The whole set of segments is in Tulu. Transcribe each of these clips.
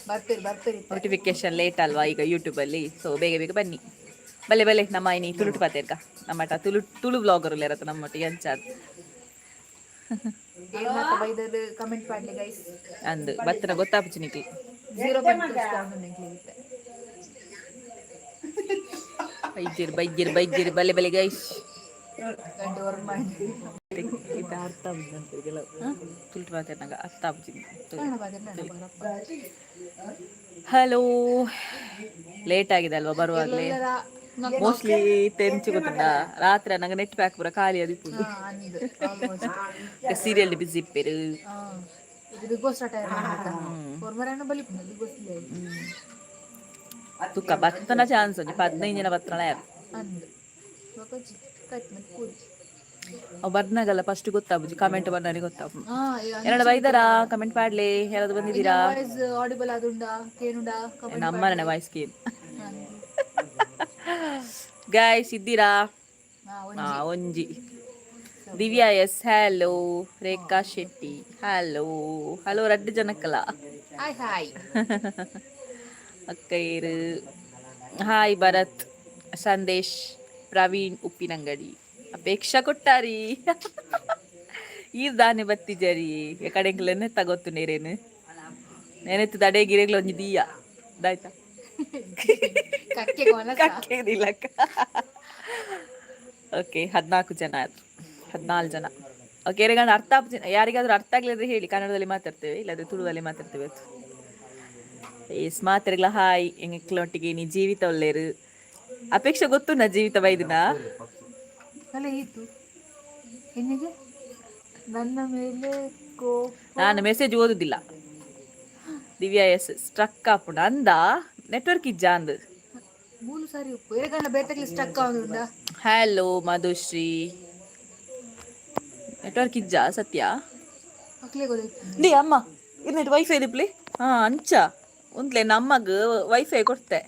ಬರ್ಪೇರು ಬರ್ಪೇರು. ನೋಟಿಫಿಕೇಶನ್ ಲೇಟ್ ಅಲ್ವಾ ಈಗ ಯೂಟ್ಯೂಬಲ್ಲಿ. ಸೊ ಬೇಗ ಬೇಗ ಬನ್ನಿ. ಬಲೆ ಬಲೆ, ನಮ್ಮ ಇನಿ ತುಳುಟು ಪಾತೆರ್ಗ. ನಮ್ಮಟ ತುಳು ತುಳು ವ್ಲಾಗರ್ ಇರತ್ತ ನಮ್ಮೊಟ್ಟಿಗೆ ಅಂಚಾದ್. ಬೈದರ್ ಕಮೆಂಟ್ ಮಾಡ್ಲಿ ಗೈಸ್. ಅಂದ್, ಬತ್ತನ ಗೊತ್ತಾಪುಜಿ ನಿಕ್ಲ್. 0.2 ಸ್ಪಾಂಡ್ ಎಂಕ್ಲೆಗಿತ್ತೆ. ಬೈಜೇರು ಬೈಜೇರು ಬೈಜೇರು, ಬಲೆ ಬಲೆ ಗೈಸ್. ಗಂಟೆ ಹೊರ ಮಾಡಿ. ಇದು ಅರ್ಥ ಆಪುಜಿ ಅಂತ ಕೆಲವು ತುಳುಟು ಪಾತೆರ್ನಾಗ ಅರ್ಥ ಆಪುಜಿ. ಕನ್ನಡ ಬಾದ್ರೆ. ಹಲೋ, ಲೇಟ್ ಆಗಿದೆ ಅಲ್ವಾ ಬರುವಾಗಲೇ? ಮೋಸ್ಟ್ಲಿ ತೆಂಚು ಗೊತ್ತುಂಟಾ, ರಾತ್ರಿ ನಂಗೆ ನೆಟ್ ಪ್ಯಾಕ್ ಪೂರ ಖಾಲಿ ಅದಿಪ್ಪುಂಡು. ಅಂದ್, ಆಲ್ಮೋಸ್ಟ್. ಸೀರಿಯಲ್ ಬಿಸಿ ಇಪ್ಪೇರು. ಇದು ಬಿಗ್ ಬಾಸ್ ಸ್ಟಾರ್ಟ್ ಆಯ್ತು. ಹೊರಮರನ ಬಲಿ ಬಿಗ್ ಬಾಸ್. ತುಕ್ಕ ಬತ್ತನ ಚಾನ್ಸ್ ಒಂಜಿ 15 ಜನ ಬತ್ತನ ಯಾರು. ಅಂದ್, ಕಟ್ ಮತ್ತೆ ಕೂಡಿ. ಅವ್ ಬರ್ನಾಗಲ್ಲ ಫಸ್ಟ್ ಗೊತ್ತಾಪುಜಿ, ಕಮೆಂಟ್ ಬಂದಾನೆ ಗೊತ್ತಾಪು. ಹಾ. ಎರಡು ಬೈದಾರಾ? ಕಮೆಂಟ್ ಮಾಡ್ಲಿ, ಯಾರಾದ್ರು ಬಂದಿದ್ದೀರಾ? ವಾಯ್ಸ್ ಆಡಿಬಲ್ ಆದುಂಡಾ ಕೇನುಂಡಾ? ಕಮೆಂಟ್. ನಮ್ಮನೆ ವಾಯ್ಸ್ ಕೇನ್. ಗಾಯ್ಸ್, ಇದ್ದೀರಾ? ಹಾ. ಹಾ, ಒಂಜಿ Divya yes, hello. Rekha Shetty, hello hello. ರಡ್ಡು ಜನಕ್ಕಲ. Hi hi. ಅಕ್ಕೈರು, ಹಾಯ್. ಭರತ್ ಸಂದೇಶ್, ಪ್ರವೀಣ್ ಉಪ್ಪಿನಂಗಡಿ, ಅಪೇಕ್ಷಾ ಕೊಟ್ಟಾರಿ. ಈ ದಾನೆ ಬತ್ತಿಜರಿ ಕಡೆಂಕ್ಲೆನೆ ತಗೊತ್ತು ನೇರೇನು ನೆನೆತ್ತು ದಡೆ ಗಿರೆಗ್ಲ ಒಂಜಿ ದೀಯ ದಾಯ್ತಾ. ಕಕ್ಕೆ ಕೊನಸ. ಕಕ್ಕೇನಿಲ್ಲಕ್ಕ. ಓಕೆ, 14 ಜನ ಆದ್ರು, 14 ಜನ. ಓಕೆ, ಯಾರಿಗಾದ್ರೂ ಅರ್ಥ ಆಪ್ ಯಾರಿಗಾದ್ರೂ ಅರ್ಥ ಆಗ್ಲಿದ್ರೆ ಹೇಳಿ, ಕನ್ನಡದಲ್ಲಿ ಮಾತಾಡ್ತೇವೆ, ಇಲ್ಲಾಂದ್ರೆ ತುಳುವಲ್ಲಿ ಮಾತಾಡ್ತೇವೆ ಅದು. S, ಮಾತೆರೆಗ್ಲ hi. ಎಂಕ್ಲೊಟ್ಟಿಗೆ ನೀ ಜೀವಿತ ಒಲ್ಲೇರು. ಅಪೇಕ್ಷೆ ಗೊತ್ತುಂಡ ಜೀವಿತ ಬೈದಿನ? ಅಲ್ಲ, ಇತ್ತು ಹೆಣ್ಣಿಗೆ ನನ್ನ ಮೇಲೆ ಕೋಪ. ನಾನು ಮೆಸೇಜ್ ಓದುದಿಲ್ಲ. ದಿವ್ಯಾ ಎಸ್, ಸ್ಟ್ರಕ್ ಆಪುಂಡ ಅಂದ, ನೆಟ್ವರ್ಕ್ ಇಜ್ಜಾ ಅಂದ್. ಮೂಲು ಸಾರಿ ಉಪ್ಪು ಏಕಂಡ ಬೇತಕ್ಲಿ ಸ್ಟಕ್ ಆಗುಂಡ. ಹಲೋ ಮಧುಶ್ರೀ, ನೆಟ್ವರ್ಕ್ ಇಜ್ಜಾ ಸತ್ಯ? ಅಕ್ಲೆ ಗೊತ್ತಾಯ್ತು. ಡಿ ಅಮ್ಮ, ಇದು ವೈಫೈ ದಿಪ್ಲಿ. ಹಾ, ಅಂಚ ಉಂತ್ಲೆ ನಮ್ಮಗ್ ವೈಫೈ ಕೊಡ್ತೆ,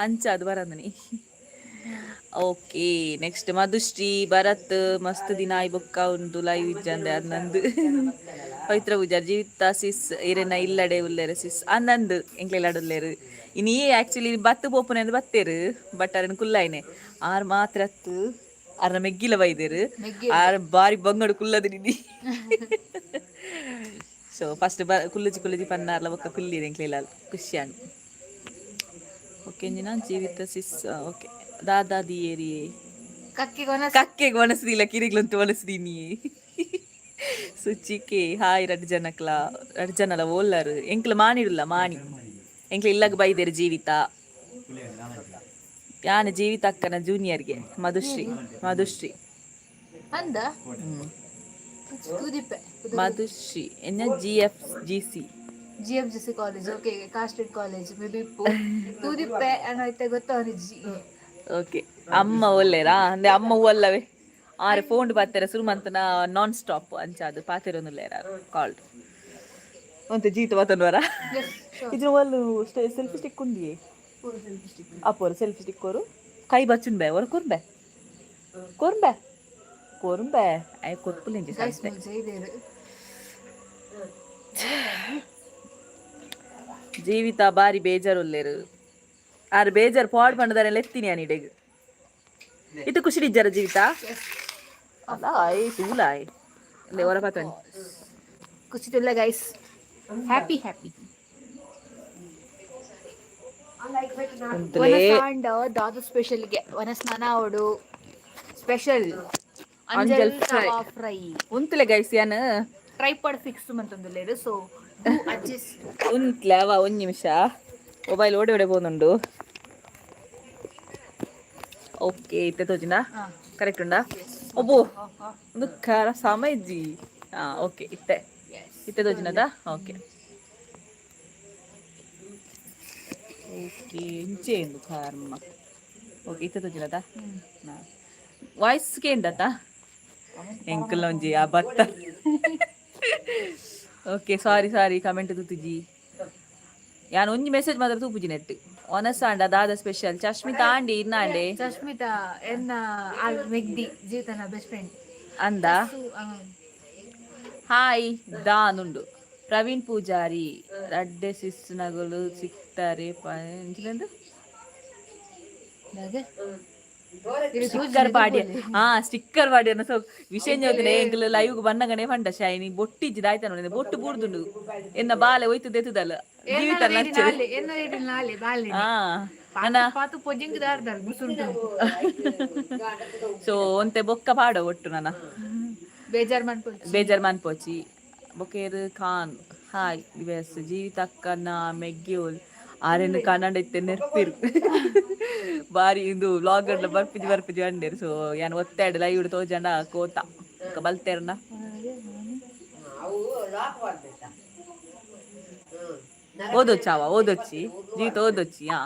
ಅಂಚ ಅದು ಬರಂದನಿ. ಓಕೆ, ನೆಕ್ಸ್ಟ್ ಮಧುಶ್ರೀ, ಭರತ್, ಮಸ್ತ್ ದಿನ ಆಯ್ ಬೊಕ್ಕ ಉಂದು ಲೈವ್ ಇಜ್ಜಂದೆ ಅದು ನಂದು. ಪವಿತ್ರ ಪೂಜಾರ್, ಜೀವಿತ ಸಿಸ್ ಇರೆನ ಇಲ್ಲಡೆ ಉಲ್ಲೇರು ಸಿಸ್ ಅಂದಂದು. ಎಂಕ್ಲೆಲ್ಲಾಡು ಉಲ್ಲೇರು. ಇನಿ ಆಕ್ಚುಲಿ ಬತ್ತು ಪೋಪುನೆ ಬತ್ತೇರು, ಬಟ್ ಅರನ್ ಕುಲ್ಲಾಯ್ನೆ ಆರ್ ಮಾತ್ರ ಅತ್ತು, ಅರ್ನ ಮೆಗ್ಗಿಲ ಬೈದೇರು. ಮೆಗ್ಗಿ. ಆರ್ ಬಾರಿ ಬಂಗಡು ಕುಲ್ಲದು ನಿಧಿ. ಸೊ ಫಸ್ಟ್ ಬ ಕುಲ್ಲುಜಿ ಕುಲ್ಲುಜಿ ಪನ್ನಾರ್ಲ ಬೊಕ್ಕ ಕುಲ್ಲಿರಿ ಎಂಕ್ಲೆಲ್ಲ ಖುಷಿಯಾನ್. ಓಕೆ, ಇಂಜಿನ ಜೀವಿತ ಸಿಸ್. ಓಕೆ, ದಾದಾ ದಿಯೇರಿ. ಕಕ್ಕೆ ಕೊನಸ. ಕಕ್ಕೆಗೆ ಒಣಸುದಿಲ್ಲ, ಕಿರಿಗ್ಲಂತೂ ಒಣಸುದೀನಿ. ಸುಚಿಕೆ ಹಾಯ್. ರಡ್ಡು ಜನಕ್ಲ, ರಡ್ಡು ಜನಲ ಓಲ್ಲರು. ಎಂಕ್ಲ ಮಾಣಿಡುಲ್ಲ ಮಾಣಿ, ಎಂಕ್ಲ ಇಲ್ಲಗ ಬೈದೇರು. ಜೀವಿತ ಯಾನ ಜೀವಿತ ಅಕ್ಕನ ಜೂನಿಯರ್ಗೆ ಮಧುಶ್ರೀ ಮಧುಶ್ರೀ. ಅಂದ. ತೂದಿಪ್ಪೆ. ಮಧುಶ್ರೀ ಎನ್ನ G F G C. G F G C college, okay, casted college may be. ಇಪ್ಪು ತೂದಿಪ್ಪೆ ಅನ್ನೋ ಇತ್ತೆ ಗೊತ್ತವನಿಜ್ಜಿ. ಓಕೆ, ಅಮ್ಮ ಒಲ್ಲೇರಾ ಅಂದ್ರೆ ಅಮ್ಮ ಹೂವಲ್ಲವೇ ಆರೆ ಫೋನ್ ಪಾತೆರ ಸುರು ಮಂತನ ನಾನ್ ಸ್ಟಾಪ್ ಅಂಚ ಅದು ಪಾತೆರೊಂದುಲ್ಲೇರ ಕಾಲ್ಡ್ ಒಂತೆ ಜೀತ ಬತ್ತನ್ವರ. ಇದು ಒಲ್ಲು ಸೆಲ್ಫಿ ಸ್ಟಿಕ್ ಉಂದಿಯೇ ಅಪ್ಪೋರು ಸೆಲ್ಫಿ ಸ್ಟಿಕ್ ಕೋರು ಕೈ ಬಚ್ಚುನ್ ಬೇ ಒರ ಕೊರ್ಬೆ ಕೊರ್ಬೆ ಕೊರ್ಬೆ I ಕೊರ್ಪುಲಿಂಜಿ. ಗೈಸ್. ಸಂತೆ. ಜೈದೇರು. ಜೀವಿತ ಬಾರಿ ಬೇಜಾರು ಉಲ್ಲೇರು. ಆರು ಬೇಜಾರು ಪಾಡ್ ಪಂಡದಾರೆ ಲೆತ್ತೀನಿ ಅನಿಡೆಗ್. ಇದು ಖುಷಿ ಇಜ್ಜಾರ ಜೀವಿತ ಅಲ್ಲ ಆಯ್ ತೂಲ ಆಯ್ ಅಂದೆ ಹೊರ ಪಾತಣಿ. ಖುಷಿ ತುಲ್ಲ guys, happy happy. ಉಂತುಲೇ. ವನಸಾಂಡ Dadu ಸ್ಪೆಷಲ್ಗೆ ವನಸ್ನಾನ ಅವಡು special ಅಂಜಲ್ ಅಂಜಲ್ fry. ತವಾ ಫ್ರೈ. ಉಂತುಲೆ ಗೈಸ್ ಯಾನ್ ಟ್ರೈಪಾಡ್ ಫಿಕ್ಸ್ ಮಂತೊಂದುಲ್ಲೇರು, ಸೊ ಅಡ್ಜಸ್ಟ್. ಉಂತ್ಲೆ ಅವ ಒಂಜಿ ನಿಮಿಷ, ಮೊಬೈಲ್ ಓಡೆ ಓಡೆ ಪೋನುಂಡು. ಓಕೆ, ಇತ್ತೆ ತೋಜಿಂದ ಕರೆಕ್ಟ್ ಉಂಡಾ? ಒಬ್ಬು ಒಂದು ಖಾರ ಸಮ ಇಜ್ಜಿ. ಹಾ, ಓಕೆ, ಇತ್ತೆ ಇತ್ತೆ ತೋಜಿನದ. ಓಕೆ ಓಕೆ, ಇಂಚೆ ಇಂದು ಖಾರ್ಮ. ಓಕೆ, ಇತ್ತೆ ತೋಜಿನದ. ವಾಯ್ಸ್ ಕೇಂಡತ ಎಂಕಲ್ ಒಂಜಿ ಆ ಬತ್ತ. ಓಕೆ, ಸಾರಿ ಸಾರಿ, ಕಮೆಂಟ್ ತೂತುಜಿ ಯಾನ್. ಒಂಜಿ ಮೆಸೇಜ್ ಮಾತ್ರ ತೂಪುಜಿ ನೆಟ್. ಒನಸಾಂಡ ದಾದ ಸ್ಪೆಷಲ್? ಚಶ್ಮಿತಾ ಆಂಡಿ ಇನ್ನಾಂಡೆ. ಚಶ್ಮಿತಾ ಎನ್ನ ಆಲ್ ಮೆಗ್ದಿ, ಜೀವಿತನ ಬೆಸ್ಟ್ ಫ್ರೆಂಡ್. ಅಂದ. ಹಾಯ್ ದಾನುಂಡು. ಪ್ರವೀಣ್ ಪೂಜಾರಿ, ರಡ್ಡೆ ಸಿಸ್ನಗಳು ಸಿಗ್ತಾರೆ. ಎಂಚಿನಂದು? ಸ್ಟಿಕ್ಕರ್ ಪಾಡಿ, ಹಾ, ಸ್ಟಿಕ್ಕರ್ ಪಾಡಿ ಸೊ ವಿಷಯ ಎಂಕಲ್ ಲೈವ್ ಬನ್ನಗನೆ ಪಂಡ ಶೈನಿ ಬೊಟ್ಟಿಜ್ಜಿದ ಆಯ್ತಾ ನೋಡಿ, ಬೊಟ್ಟು ಬೂರ್ದುಂಡು. ಎನ್ನ ಬಾಲೆ ಹೋಯ್ತು ದೆತ್ತದಲ್ಲ ಜೀವಿತ. ಹಾ. ನನ್ನ ಸೊ ಒಂತೆ ಬೊಕ್ಕ ಪಾಡ ಒಟ್ಟು ನನ್ನ. ಬೇಜಾರ್ ಮನ್ಪೊಚ್ಚಿ. ಬೇಜಾರ್ ಮನ್ಪೊಚ್ಚಿ. ಬೊಕೇರು ಖಾನ್, ಹಾಯ್ ದಿವಸ್. ಜೀವಿತಕ್ಕನ ಮೆಗ್ಯೂಲ್ ಆರೆನ್ ಕನ್ನಡ ಇತ್ತೆ ನೆರ್ಪಿರು ಬಾರಿ. ಇಂದು ವ್ಲಾಗರ್ಲ ಬರ್ಪಿಜಿ ಬರ್ಪಿಜಿ ಅಂಡೇರು. ಸೊ ಯಾನ್ ಒತ್ತಾಡ್ ಲೈವ್ ತೋಜಂಡ ಕೋತ ಬೊಕ್ಕ ಬಲ್ತೇರ್ನ. ಓದೊಚ್ಚಾವ, ಓದೊಚ್ಚಿ ಜೀವಿತ, ಓದೊಚ್ಚಿ. ಹಾ,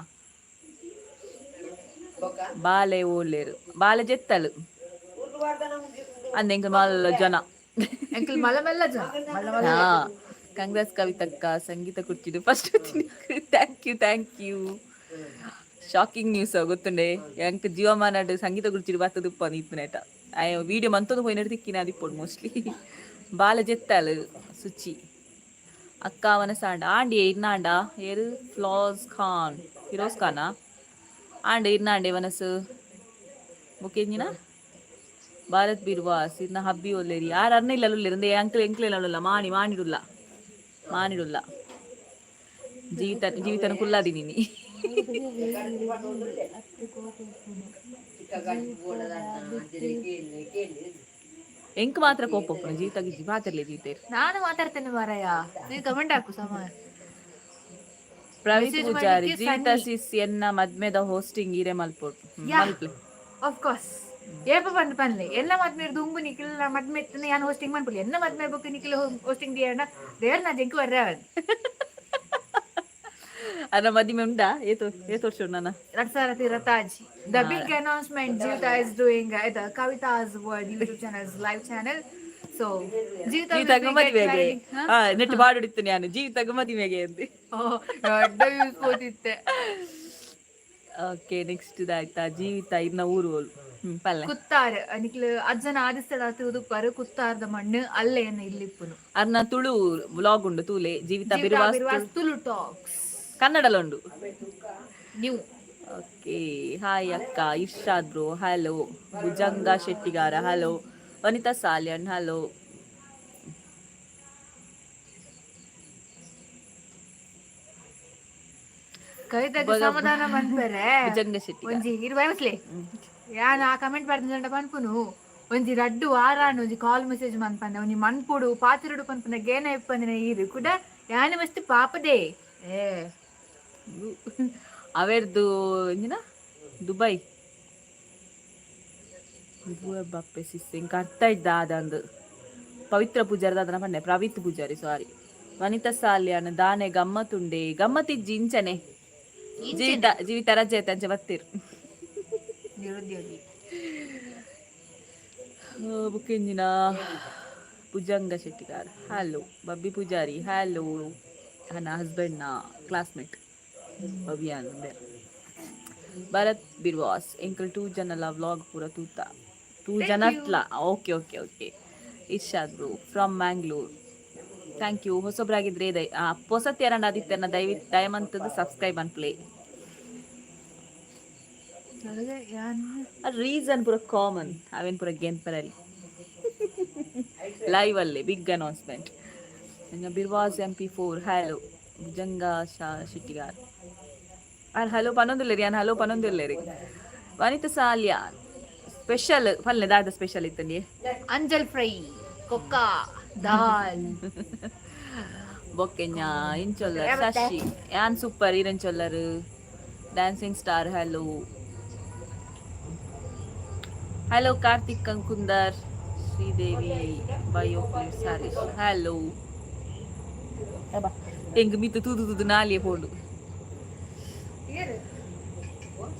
ಬಾಲೆ ಓಲೇರು, ಬಾಲೆ ಜೆತ್ತಲು ಅಂದೆ. ಎಂಕ್ ಮಲ್ಲ ಜನ. ಅಂಕಲ್ ಮಲ್ಲ ಮಲ್ಲ ಜನ, ಮಲ್ಲ ಮಲ್ಲ. ಹಾ, ಕಂಗ್ರೆಸ್ ಕವಿತಕ್ಕ, ಸಂಗೀತ ಕುರ್ಚಿಡು first. Thank you, thank you. Shocking news ಗೊತ್ತುಂಡೆ? ಎಂಕ್ ಜೀವಮಾನಡ್ ಸಂಗೀತ ಕುರ್ಚಿಡು ಬತ್ತದ ಉಪ್ಪಂದು ಇಪ್ಪುನೇಟ ಆಯ್ ವಿಡಿಯೋ ಮಂತೊಂದು ಪೋಯಿನಡ್ ತಿಕ್ಕಿನ ಅದಿಪ್ಪೊಡು ಮೋಸ್ಟ್ಲಿ. ಬಾಲ ಜೆತ್ತಲು. ಸುಚಿ ಅಕ್ಕ ವನಸಾಂಡ ಆಂಡಿ ಇರ್ನಾಂಡ ಏರು ಫ್ಲಾಸ್ ಖಾನ್, ಫಿರೋಜ್ ಖಾನಾ ಆಂಡ ಇರ್ನಾಂಡೆ ವನಸು ಬುಕೆಂಜಿನ. ಭಾರತ್ ಬಿರ್ವಾಸ್, ಇರ್ನ ಹಬ್ಬಿ ಒಲ್ಲೇರಿ. ಯಾರು ಅರ್ನ ಇಲ್ಲ ಉಲ್ಲೇರು. ಅಂದೆ ಅಂಕಲ್ ಎಂಕ್ಲೆ ಉಲ್ಲ ಮಾಣಿ ಮಾಣಿಡುಲ್ಲ ಮಾಣಿಡುಲ್ಲ. ಜೀವಿತ ಜೀವಿತನ ಕುಲ್ಲಾದಿ ನೀನಿ. ಎಂಕ್ ಮಾತ್ರ ಕೋಪ ಉಪ್ಪುಂಡು, ಜೀವಿತ ಗಿಜ್ಜಿ ಮಾತಿರ್ಲಿ ಜೀವಿತೇರು. ನಾನು ಮಾತಾಡ್ತೇನೆ ಮಾರಾಯ, ನೀನು ಕಮೆಂಟ್ ಹಾಕು ಸಮ. ಪ್ರವೀಣ್ Message Poojary, ಮಾಡ್ಲಿಕ್ಕೆ ಜೀವಿತ ಸನ್ನಿ. ಸಿಸ್, ಎನ್ನ ಮದ್ಮೆದ ಹೋಸ್ಟಿಂಗ್ ಈರೆ ಮಲ್ಪೊಡು. ಯಾ. ಮಲ್ಪ್ಲೆ. ಆಫ್ ಕೋರ್ಸ್, ಏಪ ಬಂದು ಪನ್ಲೆ. ಎಲ್ಲ ಮದ್ಮೆ ದುಂಬು ನಿಖಿಲ್ ಮದ್ಮೆ ಇತ್ತನೆ ಯಾನ್ ಹೋಸ್ಟಿಂಗ್ ಮನ್ಪುಲಿ. ಎನ್ನ ಮದ್ಮೆ ಬೊಕ್ಕ ನಿಖಿಲ್ ಹೋಸ್ಟಿಂಗ್ ದಿಯಣ್ಣ ದೇರ್ ನಾ ಜಂಕು ಬರ್ರೆ. ಅನ್ನ ಮದಿಮೆ ಉಂಡಾ? ಏತು ಏತು ವರ್ಷ ಉಂಡು ನನ್ನ? 2026. The big announcement, Jeevitha is doing the Kavitha's World YouTube channel live channel. So Jeevitha ಜೀವಿತಗ ಮದುವೆಗೆ. ಹಾ, ನೆಟ್ ಬಾಡುಡಿತ್ತು ನಾನು ಜೀವಿತಗ ಮದುವೆಗೆ ಅಂದು. ದೊಡ್ಡ ವ್ಯೂಸ್ ಹೋತಿತ್ತೆ. ಓಕೆ, ನೆಕ್ಸ್ಟ್ ಇದಾಯ್ತಾ? ಜೀವಿತ ಇನ್ನ ಊರು ಓಲು? ಪಲ್ಲೆ. ಕುತ್ತಾರ್. ನಿಕ್ಲು ಅಜ್ಜನ ಆದಿಸ್ಥಳ ತೂದುಪ್ಪರು, ಕುತ್ತಾರ್ದ ಮಣ್ಣು ಅಲ್ಲೇ ಏನ ಇಲ್ಲಿಪ್ಪುನು. ಅರ್ನ ತುಳು ವ್ಲಾಗ್ ಉಂಡು, ತೂಲೆ. ಜೀವಿತ ಬಿರುವಾಸ್. ಬಿರ್ವಾಸ್ ತುಳು ಟಾಕ್ಸ್. ಕನ್ನಡಲ ಉಂಡು. ನ್ಯೂ. ಓಕೆ, ಹಾಯ್ ಅಕ್ಕ. Irshad bro, hello. Bhujanga Shettigar, hello. Vanitha Salian, hello. ಕವಿತೆಗೆ ಸಮಾಧಾನ ಮನ್ಪೆರೆ. ಭುಜಂಗ ಶೆಟ್ಟಿಗಾರ. ಒಂಜಿ ಇರು ಬಯಸ್ಲಿ, ಯಾನ್ ಆ ಕಮೆಂಟ್ ಬರ್ದಂಡ ಪನ್ಪುನು. ಒಂಜಿ ರಡ್ಡು ವಾರಾನ್ ಒಂಜಿ ಕಾಲ್ ಮೆಸೇಜ್ ಮನ್ಪಂದೆ, ಒಂಜಿ ಮನ್ಪುಡು ಪಾತಿರುಡು ಪನ್ಪುನ ಗೇನ ಇಪ್ಪಂದಿನ ಈರು ಕೂಡ ಯಾನ್ ಮಸ್ತ್ ಪಾಪದೆ ಏ. ಅವೆರ್ದು ಎಂಜಿನ ದುಬೈ ಬಪ್ಪೆ ಸಿಸ್ ಇಂಕ ಅರ್ಥ ಇದ್ದ ಆದಂದು ಪವಿತ್ರ ಪೂಜಾರಿ ದಾದನ ಪಂಡೆ. ಪ್ರವಿತ್ ಪೂಜಾರಿ, ಸಾರಿ. ವನಿತಾ ಸಾಲ್ಯಾನ್, ದಾನೆ ಗಮ್ಮತ್ತುಂಡೆ? ಗಮ್ಮತ್ತಿಜ್ಜಿ, ಇಂಚನೆ. ಜೀವಿತ ಜೀವಿತ ರಜೆ ಐತೆ, ಅಂಚೆ ಬತ್ತೀರ್. ನಿರುದ್ಯೋಗಿ. ಬುಕ್ಕೆಂಜಿನ ಭುಜಂಗ ಶೆಟ್ಟಿಗಾರ್, ಹಲೋ. ಬಬ್ಬಿ ಪೂಜಾರಿ, ಹಲೋ. ನನ್ನ ಹಸ್ಬೆಂಡ್ನ ಕ್ಲಾಸ್ಮೇಟ್ ಬಬಿಯಾನ್ ಅಂದೆ. ಭರತ್ ಬಿರ್ವಾಸ್, ಎಂಕಲ್ ಟೂ ಜನಲ ವ್ಲಾಗ್ ಪೂರ ತೂತ. ಟೂ ಜನತ್ಲ. Okay okay okay. Irshad bro from Mangalore, thank you. ಹೊಸೊಬ್ರಾಗಿದ್ರೆ ದಯ ಪೊಸತ್ಯರಂಡ ಆದಿತ್ಯನ ದಯವಿ ದಯಮಂತದ್ದು ಸಬ್ಸ್ಕ್ರೈಬ್ ಅನ್ಪ್ಲೇ. ಯಾನ್ ರೀಸನ್ ಪೂರ ಕಾಮನ್, ಅವೇನ್ ಪೂರ ಗೆನ್ಪರಲ್ಲಿ. ಲೈವ್ ಅಲ್ಲೇ big announcement. Birwas MP4, hello. Bhujanga Shah Shettigar ಆರ್ ಹಲೋ ಪನೊಂದುಲ್ಲೇರಿ. ಯಾನ್ ಹಲೋ ಪನೊಂದುಲ್ಲೇರಿ. ವನಿತಾ ಸಾಲ್ಯ, ಸ್ಪೆಷಲ್ ಪಲ್ಲೆ ದಾದ? ಸ್ಪೆಷಲ್ ಇತ್ತಂಡಿ? ಅಂಜಲ್ ಫ್ರೈ, ಕೊಕ್ಕ ದಾಲ್. ಬೊಕ್ಕೆಂಜ ಇಂಚೊಲ್ಲರ್ ಶಶಿ, ಯಾನ್ ಸೂಪರ್ ಈರೆಂಚೊಲ್ಲರು. Dancing star, hello hello. Karthik Kankundar, Sridevi bio Harish, hello. ಎಂಗ್ ಮಿತ್ತು ತೂದು ತೂದು ನಾಲಿಯೇ ಪೋಂಡು.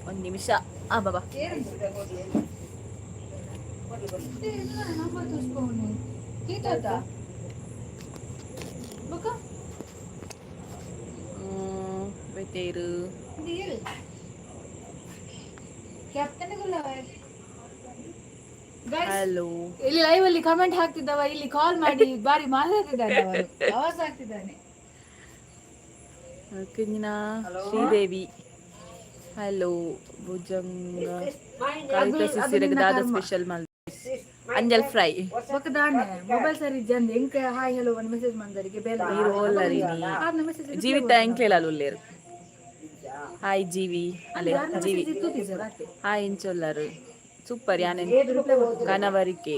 ಒಂದು ನಿಮಿಷ, ಆ ಬಾಬಾ. ಬೇತೇರು. ಕ್ಯಾಪ್ಟನ್. ಹಲೋ. ಇಲ್ಲಿ ಲೈವ್ ಅಲ್ಲಿ ಕಮೆಂಟ್ ಹಾಕ್ತಿದ್ದವ ಇಲ್ಲಿ ಕಾಲ್ ಮಾಡಿ ಬಾರಿ ಮಾತಾಡ್ತಿದ್ದಾನೆ, ಅವನು ಆವಾಜ್ ಆಗ್ತಿದ್ದಾನೆ. ಕಿಂಜಿನ ಶ್ರೀದೇವಿ ಹಲೋ. ಭುಜಂಗ ಕವಿತಾ ಸಿಸಿರಗ್ ದಾದ ಸ್ಪೆಷಲ್ ಮಲ್ ಅಂಜಲ್ ಫ್ರೈ. ಬೊಕ್ಕದಾನೆ ಮೊಬೈಲ್ ಸರಿ ಜಂದ್ ಎಂಕ ಹಾಯ್ ಹಲೋ ಒಂದು ಮೆಸೇಜ್ ಮಂದರಿಗೆ ಬೇಲೆ. ಓಲ್ಲರಿನಿ ಜೀವಿತ ಎಂಕ್ಲೇಲ ಉಲ್ಲೇರು. ಹಾಯ್ ಜೀವಿ, ಅಲೆ ಜೀವಿ. ಹಾಯ್ ಇಂಚೊಲ್ಲರು ಸೂಪರ್ ಯಾನೆ ಕನವರಿಕೆ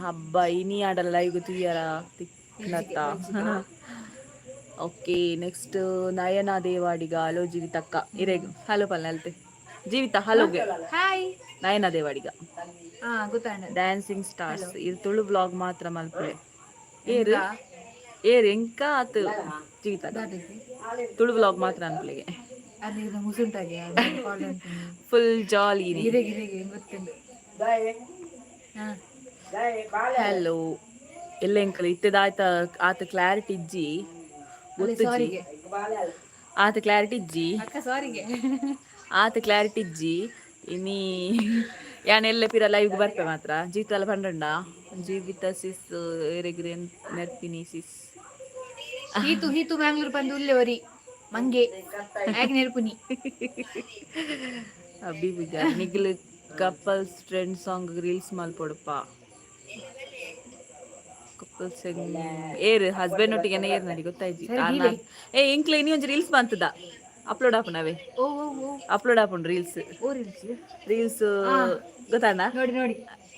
ಹಬ್ಬ ಇನಿ ಆಡಲ್ಲ ಲೈವ್ ತುಯ್ಯರ ತಿಕ್ನತ್ತ. ಓಕೆ, ನೆಕ್ಸ್ಟ್ ನಯನ ದೇವಾಡಿಗ. ಹಲೋ ಜೀವಿತಕ್ಕ ಇರೇಗು ಹಲೋ ಪಲ್ಲೆ ಅಲ್ತೆ ಜೀವಿತ ಹಲೋಗೆ. ಹಾಯ್. ನಯನ ದೇವಾಡಿಗ. ಹಾ, ಗೊತ್ತಾಂಡ. ಡ್ಯಾನ್ಸಿಂಗ್ ಸ್ಟಾರ್ಸ್ ಇದು ತುಳು ಬ್ಲಾಗ್ ಮಾತ್ರ ಮಲ್ಪುಲೆ. ಏರು ಏರು ಎಂಕ ಆತು ಜೀವಿತ ತುಳು ಬ್ಲಾಗ್ ಮಾತ್ರ ಅನ್ಪುಲೆಗೆ. ಅದು ಇದು ಮುಸುಂಟಾಗೆ. Full jolly. ಹಿರೇಗೆ ಹಿರೇಗೆ ಗೊತ್ತಿಲ್ಲ. ಹಾ. ಹಲೋ ಎಲ್ಲ ಎಂಕಲ್ ಇತ್ತದ ಆಯ್ತ ಆತ ಕ್ಲಾರಿಟಿ ಇಜ್ಜಿ ಗೊತ್ತುಜಿ. ಸಾರಿಗೆ. ಆತ ಕ್ಲಾರಿಟಿ ಇಜ್ಜಿ. ಅಕ್ಕ ಸಾರಿಗೆ. ಆತ ಕ್ಲಾರಿಟಿ ಇಜ್ಜಿ. ಇನಿ ಯಾನ್ ಎಲ್ಲ ಪಿರ ಲೈವ್ ಬರ್ಪೆ ಮಾತ್ರ. ಜೀವಿತ ಎಲ್ಲ ಪಂಡಂಡ ಜೀವಿತ ಸಿಸ್ ಏರೆಗ್ರೆ ನೆರ್ಪಿನಿ ಸಿಸ್. ಹೀತು ಹೀತು ಮ್ಯಾಂಗ್ಳೂರ್ ಬಂದು ಉಲ್ಲೆವರಿ ಮಂಗೆ ಆಗ್ ನೆರ್ಪುನಿ. ಅಬ್ಬಿ ಬಿಜಾರ್ ನಿಗ್ಲು ಕಪಲ್ಸ್ ಟ್ರೆಂಡ್ ಸಾಂಗ್ ರೀಲ್ಸ್ ಮಲ್ಪೊಡಪ್ಪ. ಕಪಲ್ಸ್ ಏರ್ ಹಸ್ಬೆಂಡ್ ಒಟ್ಟಿಗೆ ಏರ್ ನಡಿ ಗೊತ್ತಾಯ್ತು. ಏ ಎಂಕ್ಲೆ ಇನಿ ಒಂಜಿ ರೀಲ್ಸ್ ಬಂತದ ಅಪ್ಲೋಡ್ ಆಪುನವೇ. ಓ ಓ ಓ. ಅಪ್ಲೋಡ್ ಆಪುಂಡು ರೀಲ್ಸ್. ಓ ರೀಲ್ಸ್. ರೀಲ್ಸ್ ಗೊತ್ತಾಣ. ನೋಡಿ ನೋಡಿ.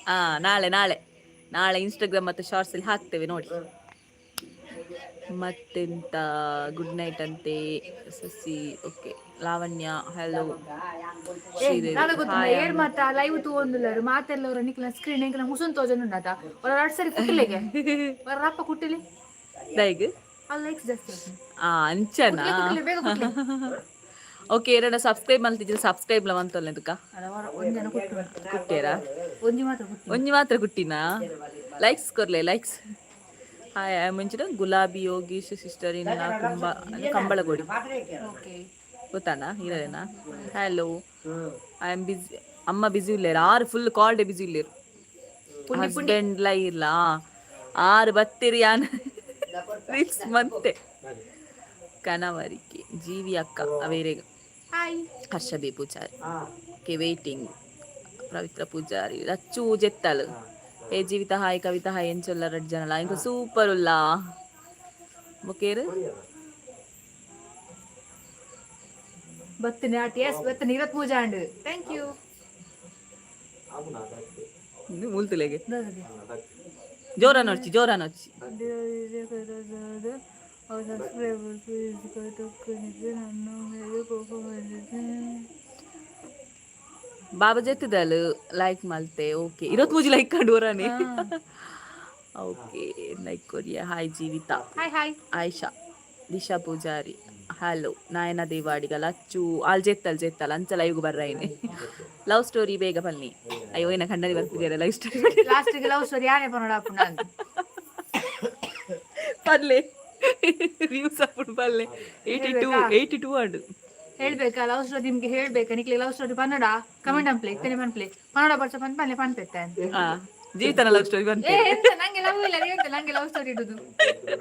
ಹಾ, ನಾಳೆ ನಾಳೆ ನಾಳೆ ಇನ್ಸ್ಟಾಗ್ರಾಮ್ ಮತ್ತು ಶಾರ್ಟ್ಸ್ ಅಲ್ಲಿ ಹಾಕ್ತೇವೆ ನೋಡಿ. ಮತ್ತೆಂತ ಗುಡ್ ನೈಟ್ ಅಂತೆ ಸಸಿ. Okay Lavanya hello. ನಾಳೆ ಗೊತ್ತಿಲ್ಲ ಏರ್ ಮಾತ ಲೈವ್ ತೂವೊಂದುಲ್ಲರು ಮಾತೆಲ್ಲವರ ನಿಕ್ಲ ಸ್ಕ್ರೀನ್ ಎಂಕ್ಲ ಮುಸುನ್ ತೋಜನ್ ಉಂಡಾತ ಒರ ರಡ್ ಸರಿ ಕುಟ್ಟಿಲೆಗೆ ಒರ ರಪ್ಪ ಕುಟ್ಟಿಲಿ. ದೈಗ್. ಆ ಲೈಕ್ಸ್ ಜಾಸ್ತಿ ಆಯ್ತು. ಆ ಅಂಚನಾ? ಕುಟ್ಲೆ, ಬೇಗ ಕುಟ್ಲೆ. ಓಕೆ, ಎರಡ ಸಬ್ಸ್ಕ್ರೈಬ್ ಮಲ್ತಿದ್ರೆ ಸಬ್ಸ್ಕ್ರೈಬ್ ಲ ಮಂತೊಲ್ಲೆ ತುಕ. ಅಲ್ಲ, ಒಂದ್ ಜನ ಕುಟ್ಟು. ಕುಟ್ಟೇರಾ? ಒಂಜಿ ಮಾತ್ರ ಕುಟ್ಟಿ. ಒಂಜಿ ಮಾತ್ರ ಕುಟ್ಟಿನಾ? ಲೈಕ್ಸ್ ಕೊರ್ಲೆ ಲೈಕ್ಸ್. ಹಾಯ್ ಮುಂಚಿನ ಗುಲಾಬಿ ಯೋಗೀಶ್ ಸಿಸ್ಟರ್ ಇನ್ ಕುಂಬ ಕಂಬಳಗೋಡಿ. ಓಕೆ. ಗೊತ್ತಾನ ಇರಲೇನಾ? ಹಲೋ, I am busy ಅಮ್ಮ. ಬಿಸಿ ಇಲ್ಲೇರು ಆರು ಫುಲ್ ಕಾಲ್ ಡೇ ಬಿಸಿ ಇಲ್ಲೇರು. ಹಸ್ಬೆಂಡ್ ಲ ಇರ್ಲ ಆರು ಬತ್ತೀರಿ ಯಾನ್ ರೀಲ್ಸ್ ಮಂತೆ. ಕನವರಿಕೆ ಜೀವಿ ಅಕ್ಕ ಅವೇರೆಗ್. ಹಾಯ್. ಹರ್ಷ B Poojary okay waiting. Pavitra Poojary Rachchu ಜೆತ್ತಲ್. ಏ ಜೀವಿತ ಹಾಯ್, ಕವಿತಾ ಹಾಯ್. ಎಂಚೊಲ್ಲ ರಡ್ ಜನಲ ಇಂಕ ಸೂಪರ್ ಉಲ್ಲ ಬೊಕೇರು. ಬತ್ತನೆ ಆಟ ಎಸ್ ಬತ್ತನೆ ಇರತ್ ಪೂಜಾ ಅಂಡ್ thank you. ಮೂಲ್ತುಲೆಗೆ ಜೋರ ನೋಡ್ಚಿ ಜೋರ ನೋಡ್ಚಿ. ಸಬ್ಸ್ಕ್ರೈಬರ್ಸ್ ನನ್ನ ಮೇಲೆ ಕೋಪ ಬಂದಿದೆ. ಬಾಬಾ ಜೆತ್ತದಲ್ ಲೈಕ್ ಮಲ್ತೆ. ಓಕೆ, ಇರತ್ ಮೂಜಿ ಲೈಕ್ ಕಂಡು ಓರಾನೆ. ಓಕೆ, ಲೈಕ್ ಕೊರಿಯಾ. Hi Jeevitha. Hi hi. Ayesha Disha Poojary hello. ನಾಯನ ದೇವಾಡಿಗ ಲಚ್ಚು ಆಲ್ ಜೆತ್ತಲ್ ಜೆತ್ತಲ್ ಅಂಚ ಲೈವ್ ಬರ್ರೈನೆ. ಲವ್ ಸ್ಟೋರಿ ಬೇಗ ಬನ್ನಿ. ಅಯ್ಯೋ, ಏನ ಕಣ್ಣಲ್ಲಿ ಬರ್ತಿದ್ದೀರಾ love story? Last love story ಯಾರೇ ಪನೋಡ ಅಪ್ಪು ನಾನು. ಪಲ್ಲೆ ವ್ಯೂಸ್ ಅಪ್ಪುಡು ಪಲ್ಲೆ 82 82 ಅಂಡು. ಹೇಳ್ಬೇಕಾ ಲವ್ ಸ್ಟೋರಿ ನಿಮ್ಗೆ ಹೇಳ್ಬೇಕಾ? ನಿಕ್ಲೆ ಲವ್ ಸ್ಟೋರಿ ಪನ್ನಡ ಕಮೆಂಟ್ ಅನ್ಪ್ಲೆ ಇತ್ತನೆ ಪನ್ಪ್ಲೆ ಪನ್ನಡ ಬರ್ಸ ಪನ್ ಪನ್ಲೆ ಪನ್ಪೆತ್ತ. ಆ ಜೀವಿತನ ಲವ್ ಸ್ಟೋರಿ ಬಂತು. ಏ ಎಂತ ನಂಗೆ ಲವ್ ಇಲ್ಲ, ನೀವೆಂತ ನಂಗೆ ಲವ್ ಸ್ಟೋರಿ ಇಡುದು?